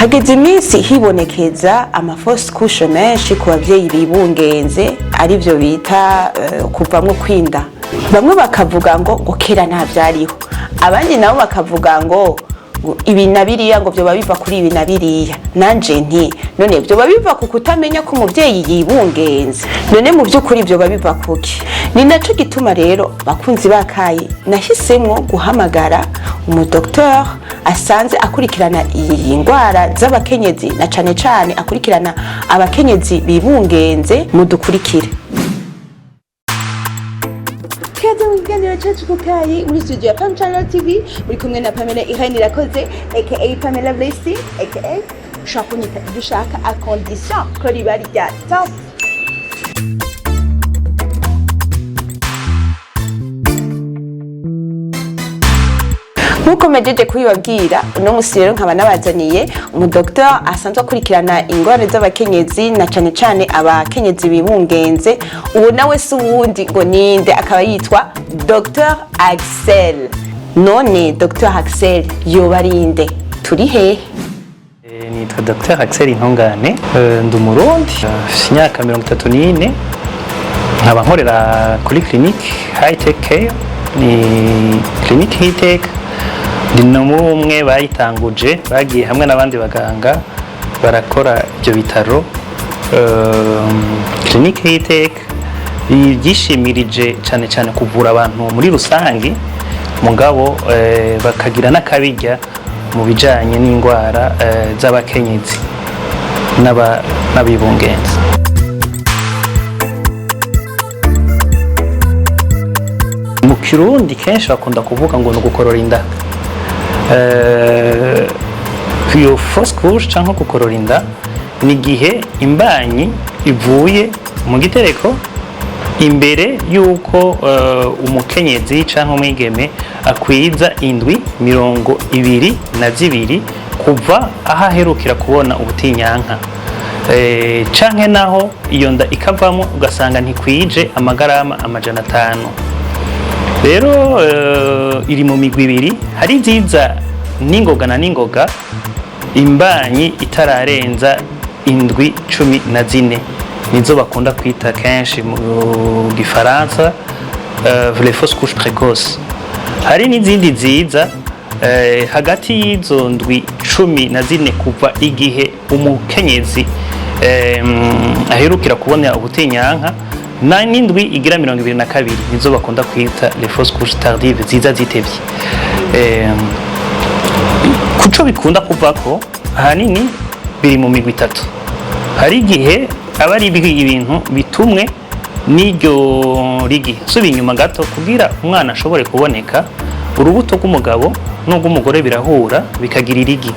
Hageze iminsi hibonekeza ama fausses couches menshi ku bavyeyi bibungenze, arivyo bita kuvamwo kwinda. Bamwe bakavuga ngo kera nta vyariho, abandi nabo bakavuga ngo ibi na biriya, ngo vyoba biva kuri ibi na biriya. Nanje nti: "None vyoba biva ku kutamenya ko umuvyeyi yibungenze? None mu vy'ukuri vyoba biva kuki?" Ni naco gituma rero, bakunzi bakayi, nahisemwo guhamagara umudokteur asanze akurikirana iyi ndwara z'abakenyezi, na cane cane akurikirana abakenyezi bibungenze. Mudukurikire. Kaze mu kiganiro cyacu ku kayi muri studio ya Pam Channel TV. Muri kumwe na Pamela Irene Irakoze, aka Pamela Blessing, aka ushaka kunyita ibyo ushaka, à condition ko riba rya top. Nk'uko mejeje kubibabwira, uno musi rero nkaba nabazaniye umudoktor asanzwe akurikirana ingorane z'abakenyezi, na cane cane abakenyezi bibungenze. Uwo nawe si uwundi, ngo ninde? Akaba yitwa Dr Axel. None Dr Axel yoba ari inde? Turi hehe? Nitwa Dr Axel Intungane, ndi Umurundi, mfise imyaka 34, nkaba nkorera kuri clinique High Tech Care. Ni clinique High Tech, ndi no muri umwe bayitanguje, bagiye hamwe n'abandi baganga barakora ibyo bitaro. Clinique High Tech ryishimirije cyane cyane kuvura abantu muri rusange, mugabo bakagira n'akabirya mu bijanye n'indwara z'abakenyezi n'abibungenzi. Mu Kirundi kenshi bakunda kuvuga ngo ni ugukorora inda. Iyo fausse couche canke gukorora inda ni igihe imbanyi ivuye mu gitereko imbere y'uko umukenyezi canke umwigeme akwiza indwi 22 kuva aho aherukira kubona ubutinyanka, canke naho iyo nda ikavamo ugasanga ntikwije amagarama 500. Rero iri mu migwi ibiri: hari iziza n'ingoga na n'ingoga imbanyi itararenza indwi 14, nizo bakunda kwita kenshi mu Gifaransa les fausses couches précoces. Hari n'izindi ziza hagati y'izo ndwi 14 kuva igihe umukenyezi aherukira kubona ubutinyanka na n'indwi igira 22, nizo bakunda kwita les fausses couches tardives, ziza zitevye. Kuco bikunda kuvako ahanini biri mu migwi itatu. Hari igihe aba ari ibintu bitumwe n'iryo rigi. Subiye inyuma gato, kugira umwana ashobore kuboneka, urubuto rw'umugabo n'urw'umugore birahura bikagira irigi.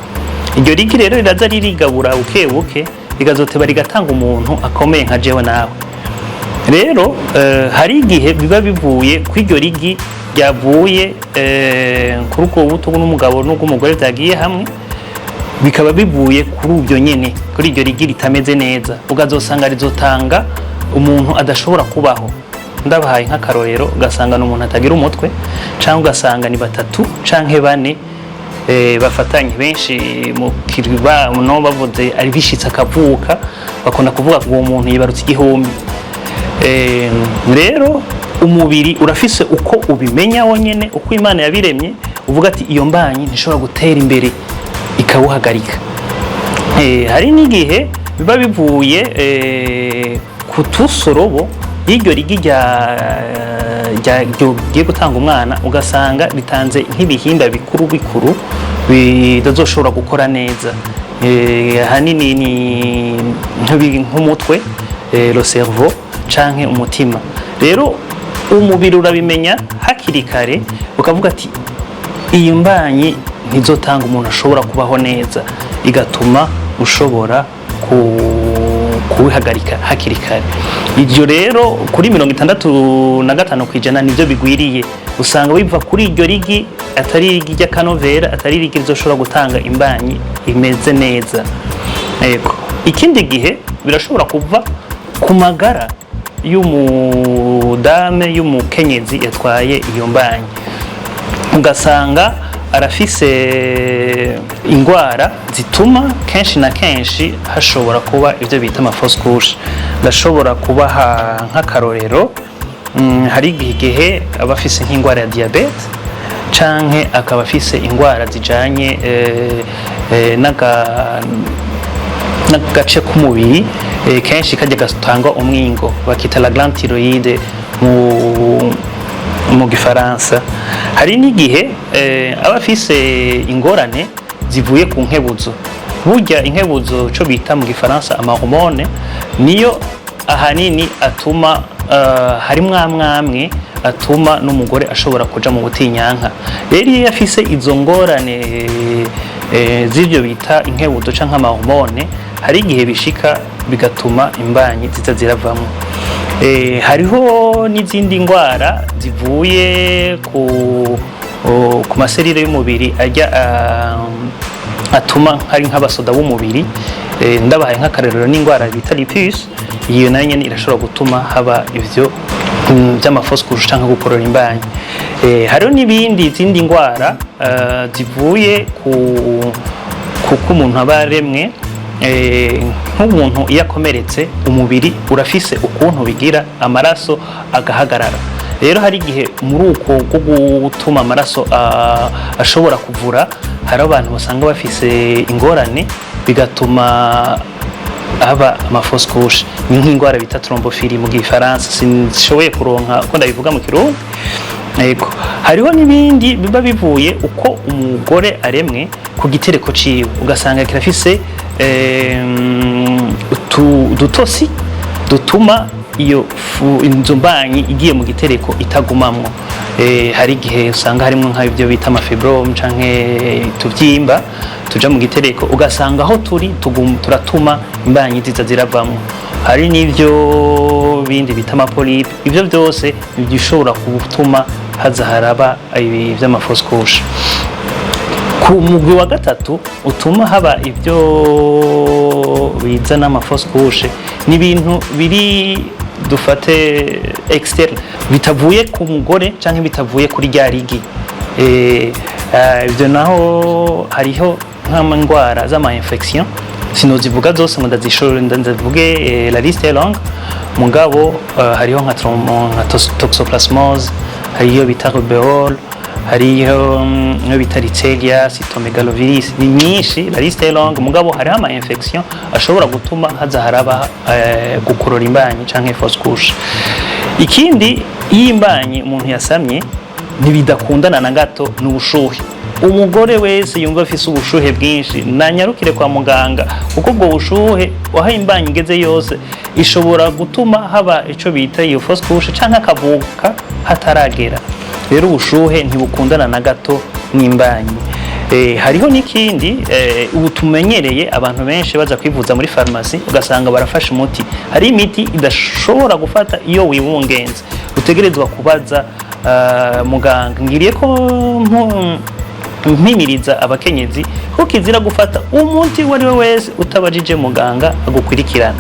Iryo rigi rero riraza ririgabura buke buke, rigazoteba rigatanga umuntu akomeye nka jewe nawe. Rero hari igihe biba bivuye ku iryo rigi ryavuye kuri ubwo buto n'umugabo n'ubw'umugore byagiye hamwe, bikaba bivuye kuri ubyo nyene, kuri iryo rigi ritameze neza, ukazosanga rizotanga umuntu adashobora kubaho. Ndabahaye nk'akarorero, ugasanga ni umuntu atagira umutwe, cyangwa ugasanga ni batatu canke bane bafatanye. Benshi mu kiribano bavuze ari bishitse akavuka, bakunda kuvuga ngo uwo muntu yibarutse igihumbi. Rero umubiri urafise uko ubimenya wonyene, uko Imana yabiremye, uvuga ati iyo mbanyi ntishobora gutera imbere, ikawuhagarika. Hari n'igihe biba bivuye ku tusorobo y'iryo rigi ryo gutanga umwana, ugasanga ritanze nk'ibihimba bikuru bikuru bitazoshobora gukora neza. Ahanini ni nk'umutwe, le cerveau, canke umutima. Rero umubiri urabimenya hakiri kare, ukavuga ati iyi mbanyi ntizotanga umuntu ashobora kubaho neza, igatuma ushobora kuwihagarika hakiri kare. Ibyo rero kuri 65% nibyo bigwiriye, usanga biva kuri iryo rigi atari irigi ry'akanovera, atari irigi rizoshobora gutanga imbanyi imeze neza. Yego. Ikindi gihe birashobora kuva ku magara y'umudame, y'umukenyezi yatwaye iyo mbanyi, ugasanga arafise ingwara zituma kenshi na kenshi hashobora kuba ibyo bita ama fausses couches. Ndashobora kubaha nk'akarorero. Hari igihe aba afise nk'ingwara ya diabète canke akaba afise ingwara zijanye n'agace k'umubiri kenshi kajya gatangwa umwingo bakita la glande thyroïde mu gifaransa. Hari n'igihe aba afise ingorane zivuye ku nkebuzo. Burya inkebuzo, cyo bita mu gifaransa ama hormones, niyo ahanini atuma harimwo amwamwe atuma n'umugore ashobora kuja mu butinyanka. Rero iyo afise izo ngorane z'ivyo bita inkebuzo canke ama hormones, hari igihe bishika bigatuma imbanyi ziza ziravamwo. Hariho n'izindi ndwara zivuye ku ma cellules y'umubiri ajya atuma hari nk'abasoda b'umubiri. Ndabahaye nk'akarorero n'indwara bita lupus. Iyo nayo nyene irashobora gutuma haba ivyo vy'ama fausses couches canke gukorora imbanyi. Hariho n'ibindi, izindi ndwara zivuye ku kuko umuntu aba yaremwe. Nk'umuntu iyo akomeretse, umubiri urafise ukuntu bigira amaraso agahagarara. Rero hari igihe muri uko ko gutuma amaraso ashobora kuvura, hari abantu basanga bafise ingorane bigatuma haba ama fausses couches. Ni nk'indwara bita thrombophilie mu gifaransa, sinshoboye kuronka uko ndabivuga mu kirundi. Yego, hariho n'ibindi biba bivuye uko umugore aremwe ku gitereko ciwe, ugasanga kirafise udutosi dutuma iyo inzo mbanyi igiye mu gitereko itagumamwo. Hari igihe usanga harimo nk'ibyo bita ama fibromes canke tuvyimba tuja mu gitereko, ugasanga aho turi turatuma imbanyi ziza ziravamwo. Hari n'ivyo bindi bita ama polypes. Ivyo byose bishobora gutuma haza haraba ibi vy'ama fausses couches. Ku mugwi wa gatatu utuma haba ibyo bizana ama fausses couches ni ibintu biri, dufate, externe, bitavuye ku mugore canke bitavuye kuri rya rigi. Ibyo naho hariho nk'indwara z'ama infection, sinozivuga zose ngo ndazishore ndazivuge, la liste est longue. Mugabo hariho nka toxoplasmose, hariyo bita rubéole, hariyo iyo bita Rickettsia, cytomegalovirus, ni nyinshi, la liste est longue. Mugabo hariho ama infection ashobora gutuma haza haraba gukorora imbanyi canke fausse couche. Ikindi, iyo imbanyi umuntu yasamye ntibidakundana na gato n'ubushuhe. Umugore wese yumva afise ubushuhe bwinshi nanyarukire kwa muganga, kuko ubwo bushuhe aho imbanyi igeze yose ishobora gutuma haba ico bita iyo fausse couche canke akavuka hataragera. Rero ubushuhe ntibukundana na gato n'imbanyi. Hariho n'ikindi, ubu tumenyereye abantu benshi baza kwivuza muri farumasi, ugasanga barafashe umuti. Hari imiti idashobora gufata iyo wibungenze, utegerezwa kubaza muganga. Ngiriye ko mpimiriza abakenyezi ko kizira gufata umuti uwo ari we wese utabajije muganga agukurikirana.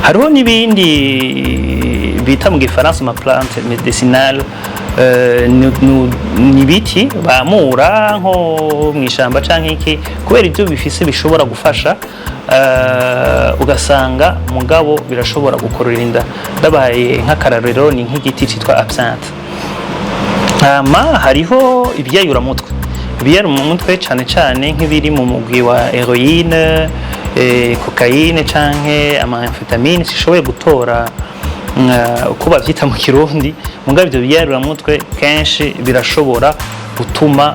Hariho n'ibindi bita mu gifaransa ama plantes médicinales, ni ibiti bamura nko mu ishamba canke iki, kubera ibyo bifise bishobora gufasha, ugasanga mugabo birashobora gukorora inda. Ndabaye nk'akarorero ni nk'igiti citwa absinthe. Hama hariho ibyayuramutwe, ibiyayuramutwe cane cane nk'ibiri mu mugwi wa héroïne, cocaïne canke ama amphétamines, sishoboye gutora uko bavyita mu kirundi. Mugabo ivyo biyayuramutwe kenshi birashobora gutuma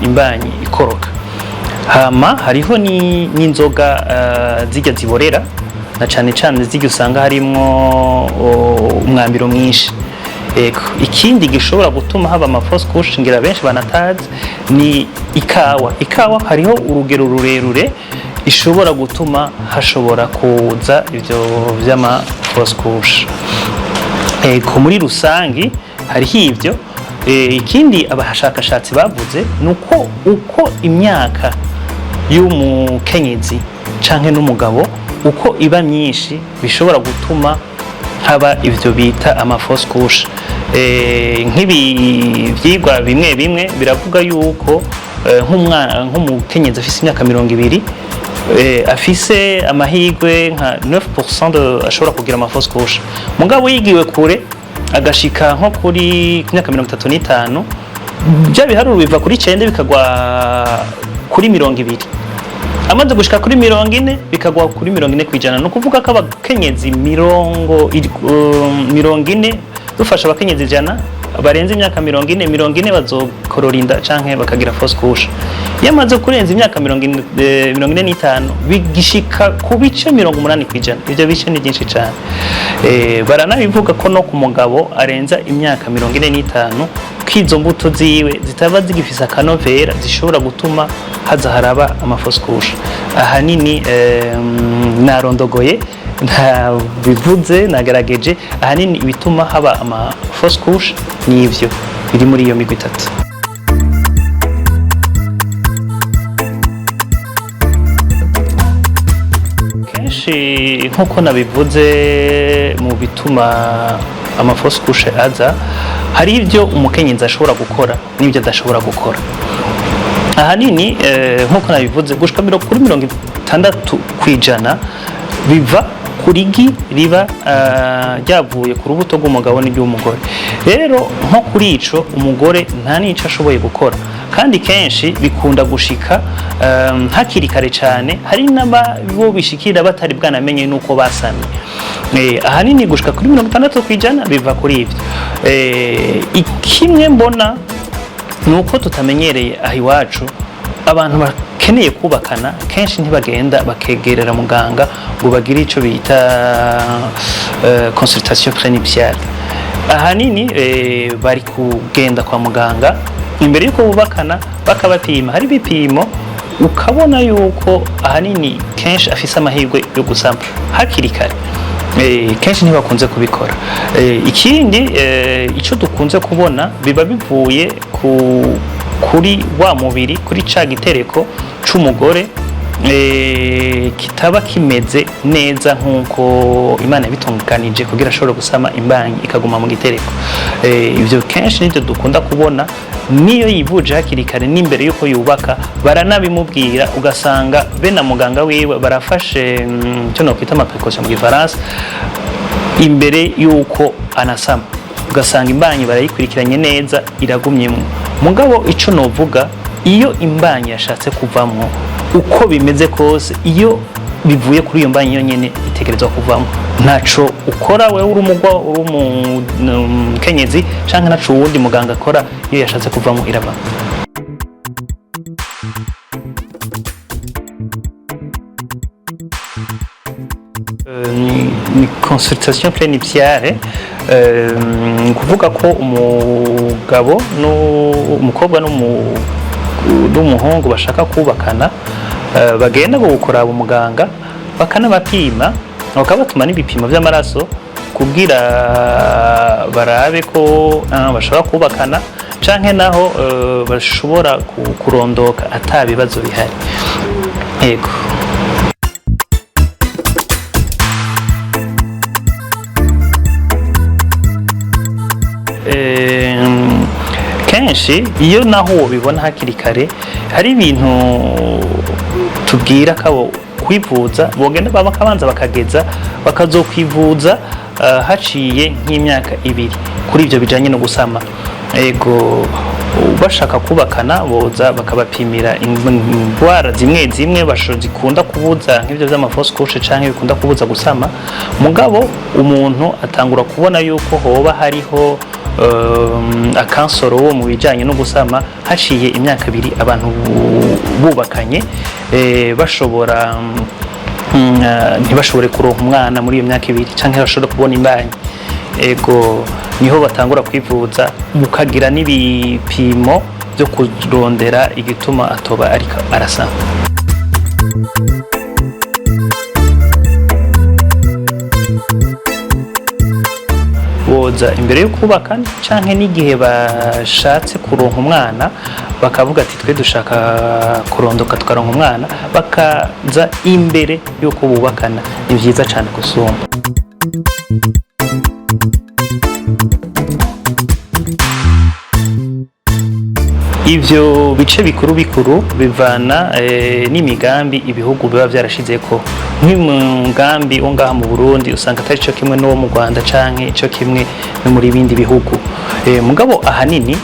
imbanyi ikoroka. Hama hariho n'inzoga zirya ziborera, na cane cane zirya usanga harimwo umwambiro mwinshi. Ego, ikindi gishobora gutuma haba ama fausses couches, ngira benshi banatazi, ni ikawa. Ikawa hariho urugero rurerure ishobora gutuma hashobora kuza ivyo vy'ama fausses couches. Ego, muri rusangi hariho ivyo. Ikindi abashakashatsi bavuze ni uko imyaka y'umukenyezi canke n'umugabo uko iba myinshi, bishobora gutuma haba ivyo bita ama fausses couches. Nk'ibi vyigwa bimwe bimwe biravuga yuko nk'umwana, nk'umukenyezi afise imyaka 20, afise amahirwe nka 9% de ashobora kugira ama fausse couche. Mugabo yigiwe kure agashika nko kuri ku myaka 35, bya biharuro biva kuri 9 bikagwa kuri 20. Amaze gushika kuri 40, bikagwa kuri 40%. Ni ukuvuga ko abakenyezi 40, dufasha abakenyezi 100 barenze imyaka 40, 40 bazokorora inda canke bakagira fausse couche. Iyo amaze kurenza imyaka 45, bigishika ku bice 80%. Ivyo bice ni byinshi cane. Baranabivuga ko no ku mugabo arenza imyaka 45, ko izo mbuto ziwe zitaba zigifise akanovera, zishobora gutuma haza haraba ama fausse couche. Ahanini narondogoye, ntabivuze, nagerageje. Ahanini ibituma haba ama fausse couche ni ivyo biri muri iyo migwi itatu. Kenshi, nk'uko nabivuze, mu bituma ama fausse couche aza, hari ibyo umukenyezi ashobora gukora n'ibyo adashobora gukora. Ahanini, nk'uko nabivuze, gushika kuri 60% biva ku rigi riba ryavuye ku rubuto rw'umugabo n'iry'umugore. Rero nko kuri ico, umugore nta n'ico ashoboye gukora, kandi kenshi bikunda gushika hakiri kare cyane. Hari n'abo bishikira batari bwanamenye nuko basamye. Ahanini gushika kuri 60% biva kuri ivyo. Ikimwe mbona ni uko tutamenyereye aha iwacu, abantu bakeneye kubakana kenshi ntibagenda bakegerera muganga ngo bagire icyo bita consultation prénuptiale. Ahanini bari kugenda kwa muganga imbere y'uko bubakana, bakabapima. Hari ibipimo ukabona yuko ahanini kenshi afise amahirwe yo gusama hakiri kare. Kenshi ntibakunze kubikora. Ikindi icyo dukunze kubona, biba bivuye kuri wa mubiri, kuri ca gitereko c'umugore kitaba kimeze neza nk'uko Imana yabitunganije kugira ashobore gusama, imbanyi ikaguma mu gitereko. Ibyo kenshi nibyo dukunda kubona. Niyo yivuje hakiri kare n'imbere y'uko yubaka, baranabimubwira, ugasanga be na muganga wiwe barafashe icyo nokwita ama précaution mu gifaransa imbere y'uko anasama, ugasanga imbanyi barayikurikiranye neza, iragumyemwo. Mugabo ico novuga, iyo imbanyi yashatse kuvamwo, uko bimeze kose, iyo bivuye kuri iyo mbanyi yonyene, itegerezwa kuvamo. Ntaco ukora wewe uri umugwa, uri umukenyezi, canke ntaco uwundi muganga akora. Iyo yashatse kuvamo, iravamo. Ni consultation prénuptiale, ni kuvuga ko umugabo n'umukobwa n'umuhungu bashaka kubakana bagenda kuraba umuganga, bakanabapima, bakabatuma n'ibipimo by'amaraso kugira barabe ko bashobora kubakana canke naho bashobora kurondoka ata bibazo bihari. Yego. Kenshi iyo naho wobibona hakiri kare, hari ibintu tubwira kabo kwivuza bogenda bakabanza bakageza bakazokwivuza haciye nk'imyaka 2 kuri ibyo bijanye no gusama. Ego, bashaka kubakana boza bakabapimira indwara zimwe zimwe zikunda kubuza, nk'ibyo vy'ama fausse couche canke bikunda kubuza gusama. Mugabo umuntu atangura kubona yuko hoba hariho akansoro wo mu bijanye no gusama haciye imyaka 2 abantu bubakanye, bashobora ntibashobore kuronka umwana muri iyo myaka 2 canke bashobore kubona imbanyi. Ego, niho batangura kwivuza, bukagira n'ibipimo byo kurondera igituma atoba ariko arasama. Boza imbere yo kubaka canke n'igihe bashatse kuronka umwana, bakavuga ati twe dushaka kurondoka tukaronka umwana, bakaza imbere y'uko bubakana, ni vyiza cane gusumba. Ivyo bice bikuru bikuru bivana n'imigambi ibihugu biba vyarashizeko. Nk'umugambi wo ngaha mu Burundi usanga atari co kimwe n'uwo mu Rwanda canke co kimwe no muri bindi bihugu. Mugabo ahanini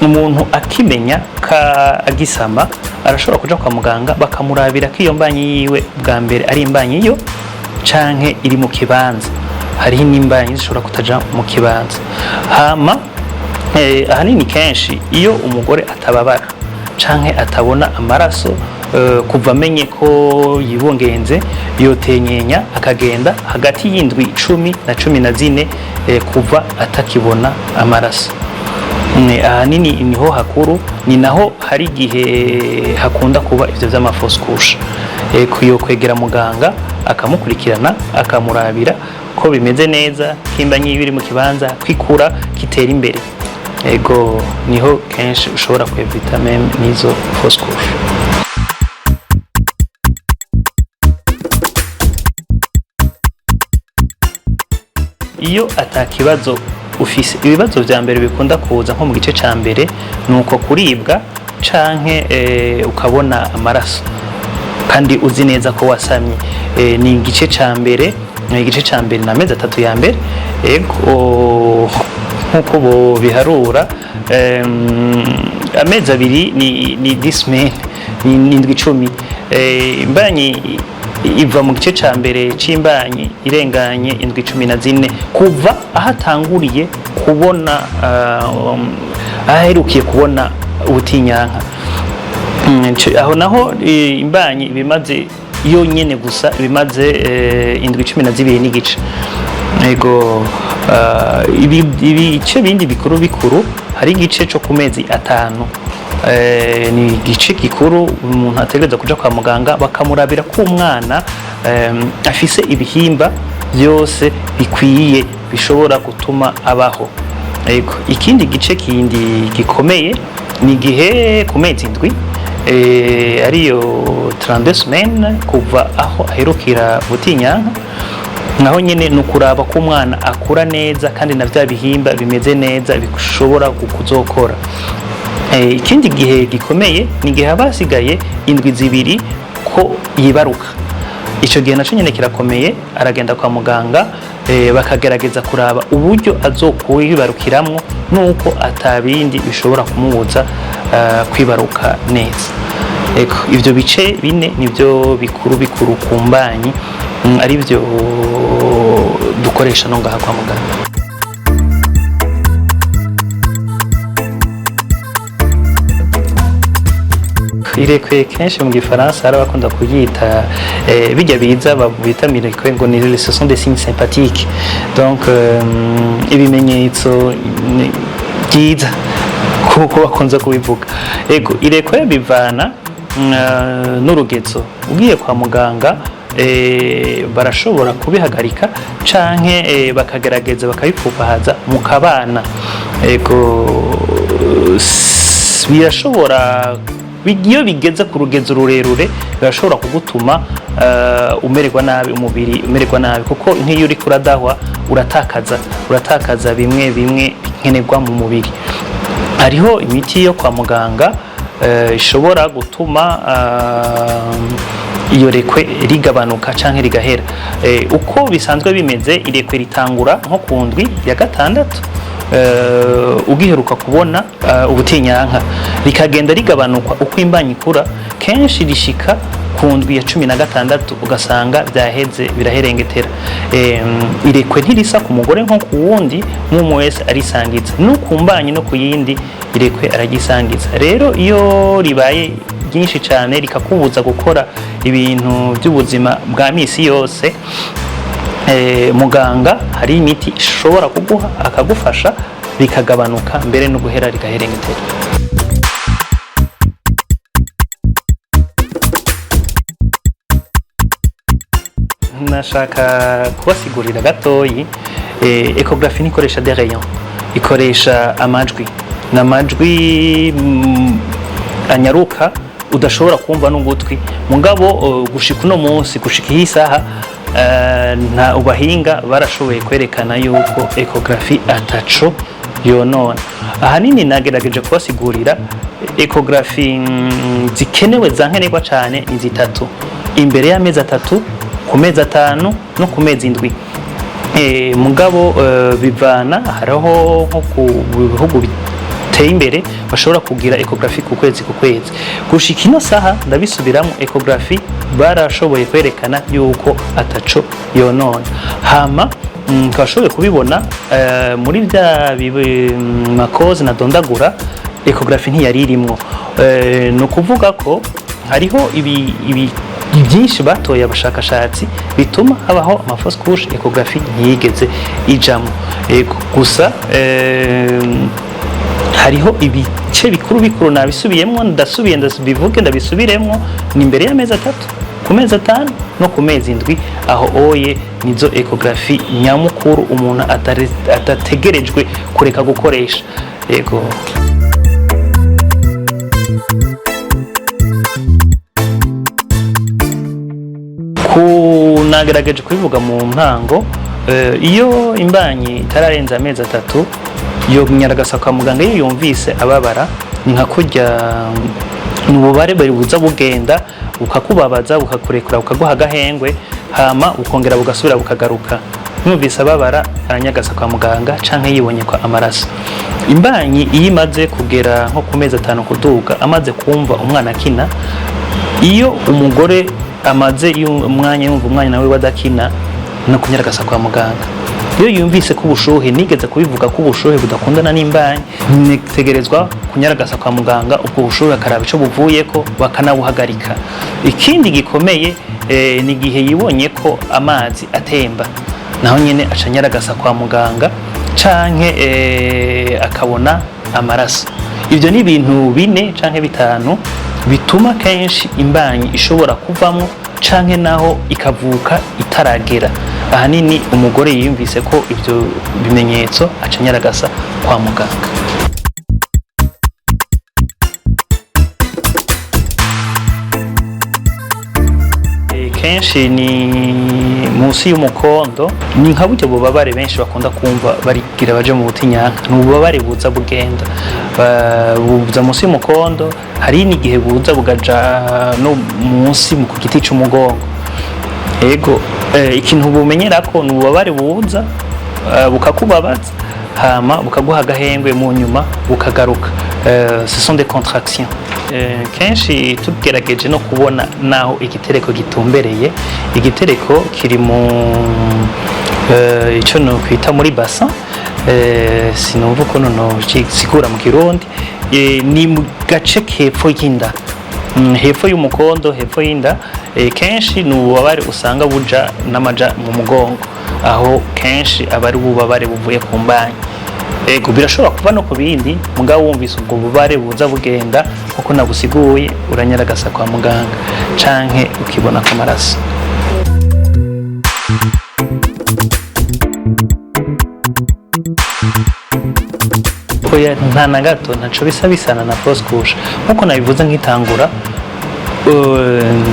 umuntu akimenya ka agisama arashobora kuja kwa muganga, bakamurabira ko iyo mbanyi yiwe bwa mbere ari imbanyi yo canke iri mu kibanza. Hariho n'imbanyi zishobora kutaja mu kibanza. Hama ahanini kenshi iyo umugore atababara canke atabona amaraso kuva amenye ko yibungenze, yotenyenya akagenda hagati y'indwi 10 na 14 kuva atakibona amaraso. Ahanini niho hakuru, ni naho hari igihe hakunda kuba ivyo vy'ama fausses couches. Yo kwegera muganga akamukurikirana, akamurabira ko bimeze neza, kimba biri mu kibanza, kwikura kitera imbere. Ego, niho kenshi ushobora kwevita même n'izo fausses couches. Iyo atakibazo ufise, ibibazo vya mbere bikunda kuza nko mu gice ca mbere ni uko kuribwa canke ukabona amaraso kandi uzi neza ko wasamye. Ni igice ca mbere, ni igice ca mbere na mezi 3 ya mbere. Ego, nkuko bo biharura, amezi 2 ni 10 semaines, ni indwi 10. Imbanyi iva mu gice ca mbere c'imbanyi irenganye indwi 14 kuva aho atanguriye kubona, aho aherukiye kubona ubutinyanka. Aho naho imbanyi ibimaze yonyene gusa ibimaze indwi 12 n'igice. Ego, ibice bindi bikuru bikuru, hari igice co ku mezi 5. Ni igice gikuru umuntu ategereza kuja kwa muganga bakamurabira ko umwana afise ibihimba byose bikwiye bishobora gutuma abaho. Ego, ikindi gice kindi gikomeye ni igihe ku mezi 7, ariyo 32 semaines kuva aho aherukira butinyanka. Naho nyene ni ukuraba ko umwana akura neza kandi na vya bihimba bimeze neza bishobora kuzokora. Ikindi gihe gikomeye ni igihe haba hasigaye indwi 2 ko yibaruka. Ico gihe naco nyene kirakomeye, aragenda kwa muganga, bakagerageza kuraba uburyo azokwibarukiramwo nuko atabindi bishobora kumubuza kwibaruka neza. Ego, ivyo bice bine nivyo bikuru bikuru ku mbanyi, ari byo dukoresha no ngaha kwa muganga. Irekwe kenshi mu gifaransa hari abakunda kuyita bijya biza bita mirekwe, ngo ni ce sont des signes sympathiques, donc ibimenyetso byiza kuko bakunze kubivuga. Ego, irekwe bivana n'urugezo. Ugiye kwa muganga barashobora kubihagarika canke bakagerageza bakabipfupahaza mukabana. Ego, birashobora, iyo bigeze ku rugezo rurerure birashobora kugutuma umererwa nabi, umubiri umererwa nabi, kuko nk'iyo uriko uradahwa uratakaza bimwe bimwe nkenerwa mu mubiri. Hariho imiti yo kwa muganga ishobora gutuma iyo rekwe rigabanuka canke rigahera. Uko bisanzwe bimeze, irekwe ritangura nko ku ndwi ya gatandatu ugiheruka kubona ubutinyanka, rikagenda rigabanuka uko imbanyi ikura. Kenshi rishika ku ndwi ya 16 ugasanga byaheze, biraherengetera. Irekwe ntirisa ku mugore nko ku wundi, nk'umwe wese arisangiza no ku mbanyi no ku yindi irekwe aragisangiza. Rero iyo ribaye ryinshi cyane rikakubuza gukora ibintu by'ubuzima bwa misi yose, muganga hari imiti ishobora kuguha akagufasha bikagabanuka, mbere no guhera rigaherengetera. Nashaka kubasigurira gatoyi. Échographie ntikoresha des rayons, ikoresha amajwi. Ni amajwi anyaruka udashobora kumva n'ugutwi. Mugabo gushika uno munsi, gushika iyi saha, nta ubahinga barashoboye kwerekana yuko échographie ataco yonona. Ahanini nagerageje kubasigurira Échographie zikenewe za nkenerwa cyane ni zitatu: imbere y'amezi 3, ku mezi 5 no ku mezi 7. Mugabo bivana, hariho nko ku bihugu biteye imbere bashobora kugira échographie ku kwezi ku kwezi. Gushika ino saha, ndabisubiramo, échographie barashoboye kwerekana yuko ataco yonona. Hama twashoboye kubibona muri bya ma causes nadondagura, échographie ntiyari irimwo. Ni ukuvuga ko hariho ibi byinshi batoye abashakashatsi bituma habaho ama fausses couches, échographie ntiyigeze ijamo. Ego, gusa hariho ibice bikuru bikuru nabisubiyemwo, ndasubiye ndabivuge, ndabisubiremwo: ni imbere y'amezi 3, ku mezi 5 no ku mezi 7. Aho oye nizo échographie nyamukuru umuntu adategerejwe kureka gukoresha. Yego. Ku nagerageje kubivuga mu ntango, iyo imbanyi itararenza amezi 3 yo nyaragasa kwa muganga iyo yumvise ababara. Ni nka kurya, ni ububare buza bugenda bukakubabaza, bukakurekura, bukaguha agahengwe, hama bukongera bugasubira bukagaruka. Yumvise ababara aranyagasa kwa muganga, canke yibonye ko amaraso. Imbanyi iyo imaze kugera nko ku mezi 5 kuduga, amaze kumva umwana akina, iyo umugore amaze umwanya yumva umwana nawe badakina, no kunyaragasa kwa muganga. Iyo yumvise ko ubushuhe, nigeze kubivuga ko ubushuhe budakundana n'imbanyi, nitegerezwa kunyaragasa kwa muganga, ubwo bushuhe akaraba ico buvuyeko bakanabuhagarika. Ikindi gikomeye ni igihe yibonye ko amazi atemba, naho nyene aca anyaragasa kwa muganga, canke akabona amaraso. Ibyo ni ibintu bine canke bitanu bituma kenshi imbanyi ishobora kuvamo canke naho ikavuka itaragera. Ahanini umugore yiyumvise ko ibyo bimenyetso aca anyaragasa kwa muganga. Kenshi ni munsi y'umukondo, ni nka burya bubabare benshi bakunda kumva barigira baje mu butinyanka. Ni ububabare buza bugenda, buza munsi y'umukondo, hari n'igihe buza bugaja no munsi mu ku giti c'umugongo. Ego, ikintu bumenyera ko ni ububabare buza bukakubabaza, hama bukaguha agahengwe, mu nyuma bukagaruka. Ce sont des contractions. Kenshi tugerageje no kubona naho igitereko gitumbereye, igitereko kiri mu ico nokwita muri bassin, sinumva ukuntu nosigura mu Kirundi, ni mu gace kepfo y'inda, hepfo y'umukondo, hepfo y'inda. Kenshi ni ububabare usanga buja n'amaja mu mugongo, aho kenshi aba ari ububabare buvuye ku mbanyi. Ego, birashobora kuba no ku bindi, mugabo wumvise ubwo bubare buza bugenda nkuko nabusiguye, uranyaragasa kwa muganga, canke ukibona ko amaraso. Oya, nta na gato, ntaco bisa bisana na fausse couche. Nkuko nabivuze nkitangura,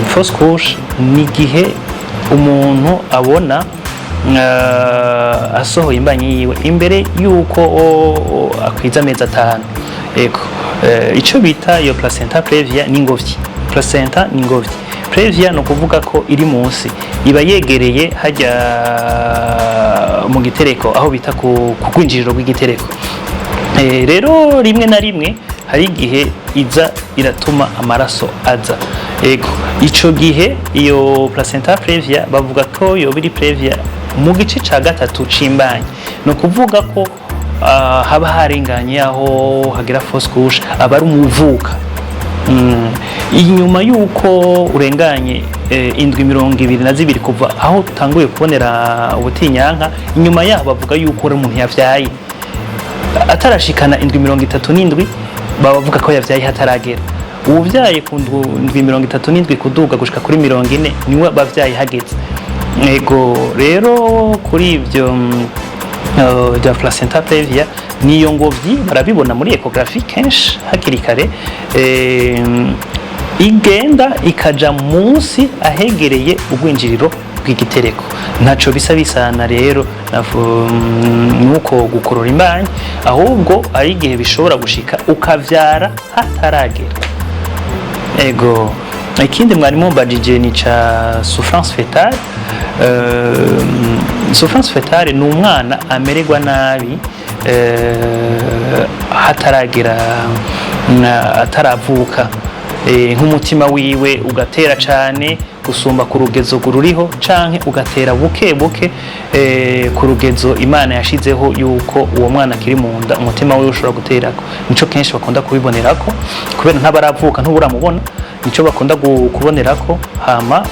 fausse couche ni igihe umuntu abona asohoye imbanyi yiwe imbere yuko akwiza amezi 5. Ego, ico bita iyo placenta previa ni ingobyi. Placenta ni ingobyi, previa ni ukuvuga ko iri munsi, iba yegereye hajya mu gitereko, aho bita ku rwinjiriro rw'igitereko. Rero rimwe na rimwe hari igihe iza iratuma amaraso aza. Ego, ico gihe iyo placenta previa bavuga ko yoba iri previa mu gice ca gatatu c'imbanyi. Ni ukuvuga ko haba harenganye aho hagira fausse couche, aba ari umuvuka. Inyuma y'uko urenganye indwi 22 kuva aho utanguye kubonera ubutinyanka, inyuma yaho bavuga yuko uri umuntu yavyaye. Atarashikana indwi 37 baba bavuga ko yavyaye hataragera. Uwuvyaye ku ndwi 37 kuduga gushika kuri 40 niwe bavyaye hageze. Ego, rero kuri ivyo bya placenta previa, niyo ngobyi barabibona muri échographie kenshi hakiri kare, igenda ikaja munsi ahegereye urwinjiriro. bw'igitereko. Ntaco bisa bisana rero nuko gukorora imbanyi, ahubwo ari igihe bishobora gushika ukavyara hataragera. Ego, ikindi mwari mumbajije ni ca souffrance fetale. Souffrance fetale ni umwana amererwa nabi hataragera, ataravuka, nk'umutima wiwe ugatera cane gusumba ku rugezo ruriho, canke ugatera buke buke ku rugezo Imana yashizeho yuko uwo mwana akiri mu nda umutima wiwe ushobora guterako. Nico kenshi bakunda kubibonerako, kubera ntabaravuka, ntuburamubona, nico bakunda kubonerako. Hama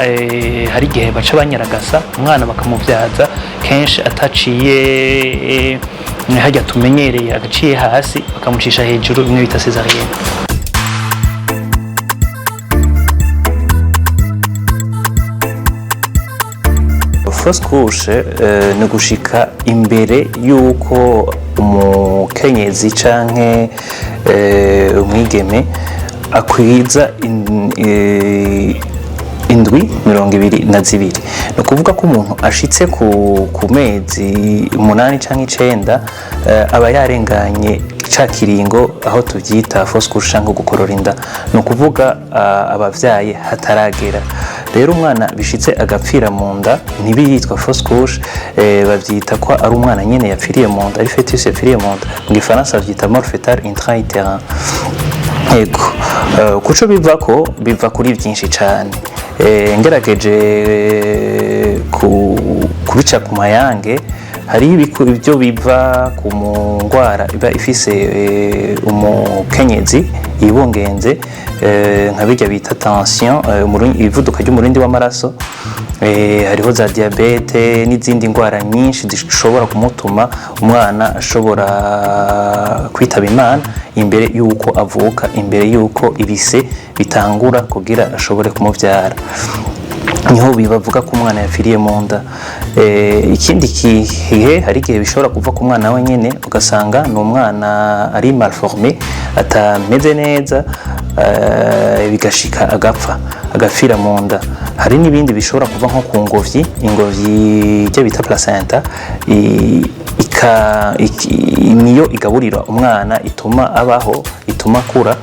hari igihe baca banyaragasa umwana bakamubyaza kenshi ataciye harya tumenyereye, agaciye hasi bakamucisha hejuru, bimwe bita césarienne. Fausse couche ni gushika imbere y'uko umukenyezi canke umwigeme akwiza indwi 22. Ni ukuvuga ko umuntu ashitse ku mezi 8 canke 9, aba yarenganye ca kiringo aho tuvyita fausse couche canke gukorora inda. Ni ukuvuga abavyaye hataragera. Rero umwana bishitse agapfira mu nda ntibiyitwa fausse couche, bavyita ko ari umwana nyene yapfiriye mu nda, ari fœtus yapfiriye mu nda. Mu gifaransa bavyita mort fœtale intra-utérin. Ego, kuco bivako, biva kuri byinshi cane. Ngerageje kubica ku mayange, hari ibyo biva ku ngwara iba ifise umukenyezi yibungenze, nka bijya bita tension, ivuduka ry'umurindi w'amaraso, hariho za diabète n'izindi ndwara nyinshi zishobora kumutuma umwana ashobora kwitaba Imana imbere y'uko avuka, imbere y'uko ibise bitangura kugira ashobore kumubyara. Niho bibavuga ko umwana yapfiriye mu nda. Ikindi gihe, hari igihe bishobora kuva ku mwana wenyine, ugasanga ni umwana ari malformé, atameze neza, bigashika agapfa, agapfira mu nda. Hari n'ibindi bishobora kuva nko ku ngobyi, ingobyi icyo bita placenta, niyo igaburira umwana, ituma abaho, ituma akura,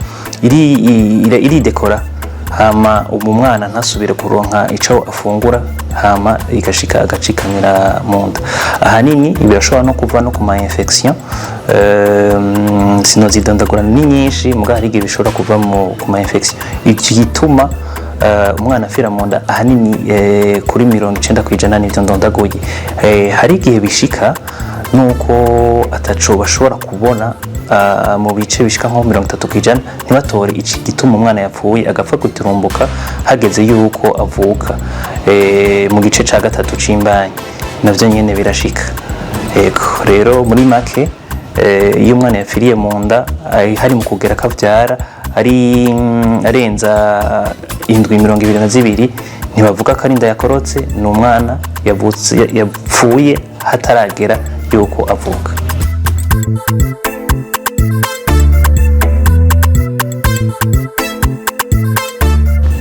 iridekora, hama ubu mwana ntasubire kuronka ico afungura, hama igashika agacikanira mu nda. Ahanini birashobora no kuva no ku ma infection, sinozidondagura ni nyinshi, muga hari igihe bishobora kuva ku ma infection. Iki gituma umwana afira mu nda ahanini, kuri 90% nivyo ndondaguye. Hari igihe bishika nuko ataco bashobora kubona, mu bice bishika nko 30%, ntibatore iki gituma umwana yapfuye, agapfa guturumbuka hageze yuko avuka, mu gice ca gatatu c'imbanyi, navyo nyene birashika. Yego, rero muri make, iyo umwana yapfiriye mu nda hari mu kugera kavyara, ari arenza indwi 22, ntibavuga ko ari inda yakorotse, ni umwana yavutse yapfuye hataragera yuko avuka.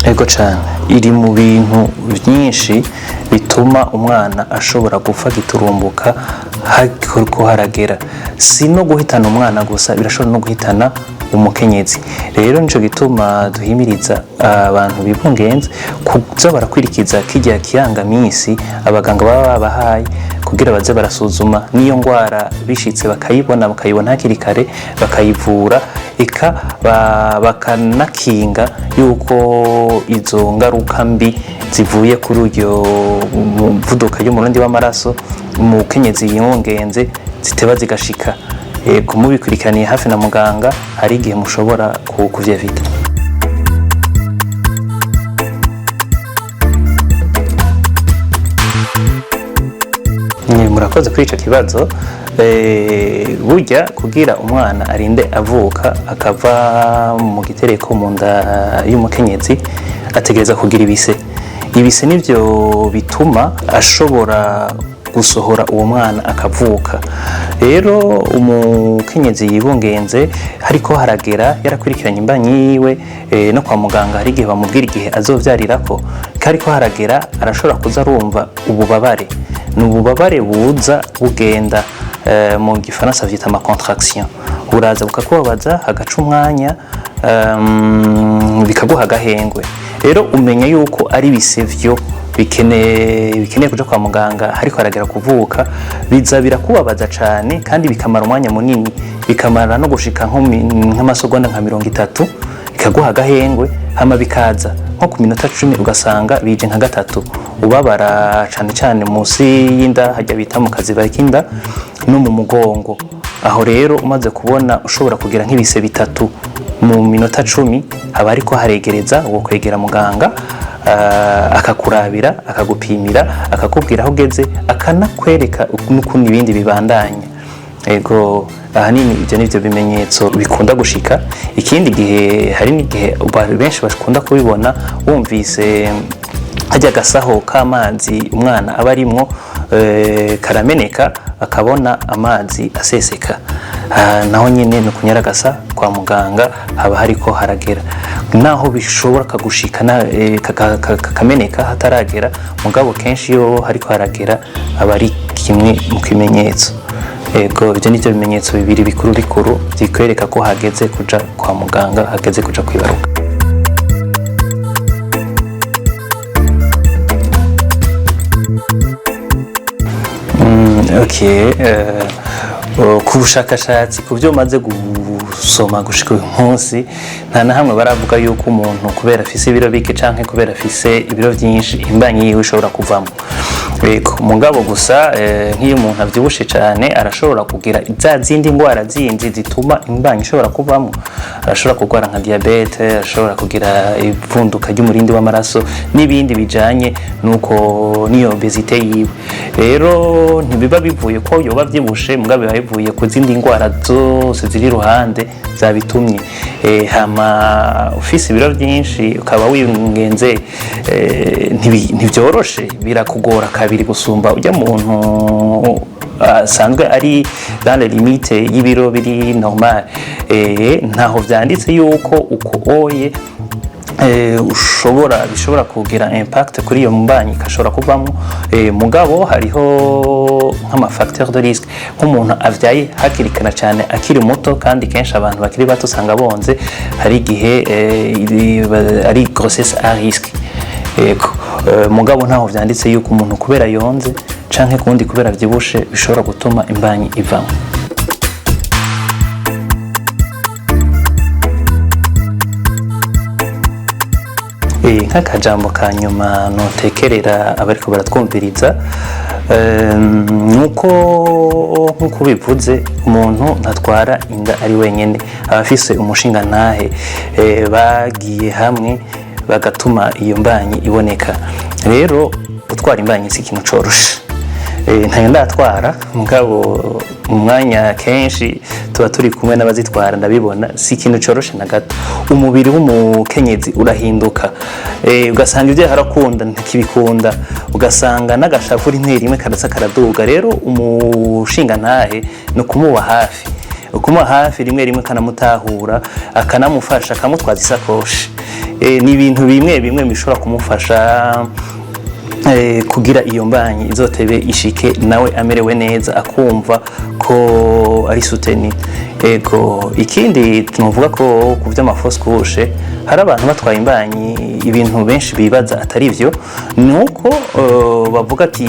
Ego cane, iri mu bintu byinshi bituma umwana ashobora gupfa giturumbuka hariko haragera. Si no guhitana umwana gusa, birashobora no guhitana umukenyezi. Rero nico gituma duhimiriza abantu bibungenze kuza barakwirikiza kirya kirangamisi abaganga baba babahaye, kugira baze barasuzuma n'iyo ngwara, bishitse bakayibona hakiri kare, bakayivura, eka bakanakinga yuko izo ngaruka mbi zivuye kuri uryo muvuduka y'umurundi w'amaraso umukenyezi yibungenze ziteba zigashika. Yego, mubikurikiraniye hafi na muganga, hari igihe mushobora kuvyevita. Murakoze kuri ico kibazo. Burya kugira umwana arinde avuka akava mu gitereko mu nda y'umukenyezi, ategereza kugira ibise. Ibise nivyo bituma ashobora gusohora uwo mwana akavuka. Rero umukenyezi yibungenze hariko haragera, yarakurikiranye imbanyi yiwe, no kwa muganga hari igihe bamubwira igihe azovyarirako. Kariko haragera, arashobora kuza arumva ububabare. Ni ububabare buza bugenda, mu gifaransa vyita ama contraction. Buraza bukakubabaza, hagaca umwanya, bikaguha agahengwe. Rero umenya yuko ari ibisevyo bikeneye kuja kwa muganga. Hariko haragera kuvuka, biza birakubabaza cane kandi bikamara umwanya munini, bikamara no gushika nk'amasegonda nka 30, bikaguha agahengwe, hama bikaza nko ku minota 10, ugasanga bije nka gatatu. Ubabara cane cane munsi y'inda, hajya bita mu kaziba k'inda, no mu mugongo. Aho rero umaze kubona ushobora kugira nk'ibise bitatu mu minota 10, haba ariko haregereza uwo kwegera muganga, akakurabira, akagupimira, akakubwira aho ugeze, akanakwereka n'ukuntu ibindi bibandanya. Ego, ahanini ibyo nivyo bimenyetso bikunda gushika. Ikindi gihe, hari n'igihe abantu benshi bakunda kubibona, wumvise hajya agasaho k'amazi umwana aba arimwo, karameneka, akabona amazi aseseka. Naho nyine ni ukunyaragasa kwa muganga, haba hariko haragera. Naho bishobora kagushika kakameneka hataragera, mugabo kenshi iyo hariko haragera aba ari kimwe mu kimenyetso. Ego, ibyo nibyo bimenyetso bibiri bikuru bikuru bikwereka ko hageze kuja kwa muganga, hageze kuja kwibaruka. Okay, ku bushakashatsi, ku byo maze gusoma gushika uyu munsi, nta na hamwe baravuga yuko umuntu kubera afise ibiro bike canke kubera afise ibiro vyinshi imbanyi yiwe ishobora kuvamo. Yego, mugabo gusa, nk'iyo umuntu avyibushe cane, arashobora kugira za zindi ndwara zindi zituma imbanyi ishobora kuvamo. Arashobora kurwara nka diabete, arashobora kugira ivunduka ry'umurindi w'amaraso n'ibindi bijanye nuko n'iyo obésité yiwe. Rero ntibiba bivuye ko yoba avyibushe, mugabo biba bivuye ku zindi ndwara zose ziri iruhande zabitumye. Hama ufise ibiro byinshi ukaba wingenze, ntivyoroshe, birakugora kabiri gusumba ujya muntu asanzwe ari dans les limites y'ibiro biri normal. Ntaho vyanditse yuko uko oye ushobora bishobora kugira impact kuri iyo mbanyi ikashobora kuvamo. Mugabo hariho nk'ama facteur de risque, nk'umuntu avyaye hakiri kare cyane, akiri muto, kandi kenshi abantu bakiri bato usanga bonze, hari igihe ari grossesse à risque. Yego, mugabo ntaho vyanditse yuko umuntu kubera yonze canke kundi kubera vyibushe bishobora gutuma imbanyi ivamo. Nk'akajambo ka nyuma notekerera abariko baratwumviriza, nuko nk'uko bivuze, umuntu ntatwara inda ari wenyene, aba afise umushingantahe, bagiye hamwe bagatuma iyo mbanyi iboneka. Rero gutwara imbanyi si ikintu coroshe. Ntayo ndatwara, mugabo mu mwanya kenshi tuba turi kumwe n'abazitwara, ndabibona, si ikintu coroshe na gato. Umubiri w'umukenyezi urahinduka, ugasanga ibyo harakunda ntikibikunda, ugasanga n'agashavu rimwe rimwe karasa karaduga. Rero umushingantahe ni ukumuba hafi, ukumuba hafi rimwe rimwe, akanamutahura, akanamufasha, akamutwaza isakoshi. Ni ibintu bimwe bimwe bishobora kumufasha kugira iyo mbanyi izotebe ishike nawe amerewe neza, akumva ko ari soutenu. Ego, ikindi tunovuga ko ku vy'ama fausses couches, hari abantu batwaye imbanyi, ibintu benshi bibaza atari vyo, ni uko bavuga ati: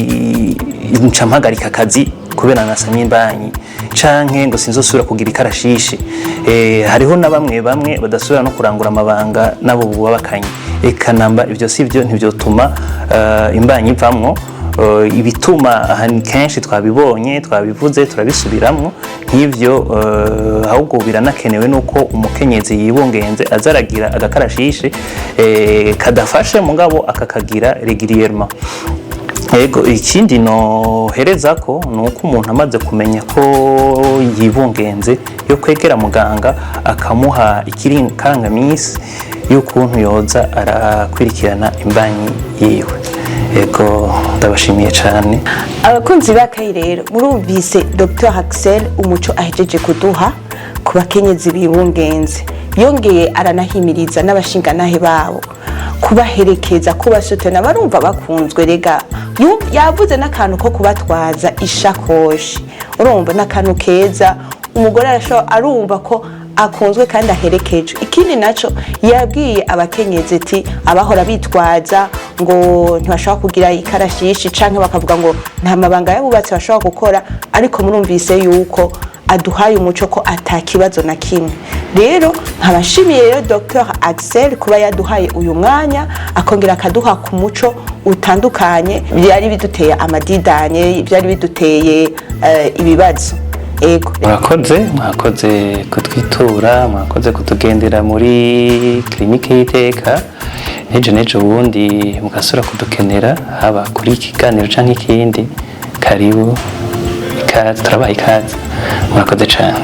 "Nca mpagarika akazi kubera nasamye imbanyi", canke ngo sinzosubira kugira ikarashishi. Hariho na bamwe bamwe badasubira no kurangura amabanga nabo bubakanye. Eka namba, ivyo si byo, ntivyotuma imbanyi ivamwo. Ibituma ahantu kenshi twabibonye, twabivuze, turabisubiramwo nk'ivyo. Ahubwo biranakenewe nuko umukenyezi yibungenze azaragira agakarashishi kadafashe, mugabo akakagira régulièrement. Ego, ikindi nohereza ko ni uko umuntu amaze kumenya ko yibungenze, yo kwegera muganga akamuha ikirangaminsi y'ukuntu yoza arakwirikirana imbanyi yiwe. Ego, ndabashimiye cyane. Abakunzi b'akayi, rero murumvise Dr Axel umuco ahejeje kuduha ku bakenyezi bibungenze, yongeye aranahimiriza n'abashingantahe babo. Kubaherekeza, kubasutena, barumva bakunzwe. Rega yavuze n'akantu ko kubatwaza ishakoshi, urumva n'akantu keza. Umugore arashobora arumva ko akunzwe kandi aherekejwe. Ikindi naco yabwiye abakenyezi ati abahora bitwaza ngo ntibashobora kugira ikarashishi canke bakavuga ngo nta mabanga y'abubatsi bashobora gukora, ariko murumvise yuko aduhaye umuco ko ata kibazo na kimwe. Rero nkabashimiye rero Dr Axel kuba yaduhaye uyu mwanya, akongera akaduha ku muco utandukanye byari biduteye amadidanye, byari biduteye ibibazo. Ego. Mwakoze, mwakoze kutwitura, mwakoze kutugendera muri clinique y'Iteka. N'ejo n'ejo bundi mugasura kudukenera, haba kuri iki kiganiro canke ikindi, karibu, ikaze, turabaha ikaze. Murakoze cane.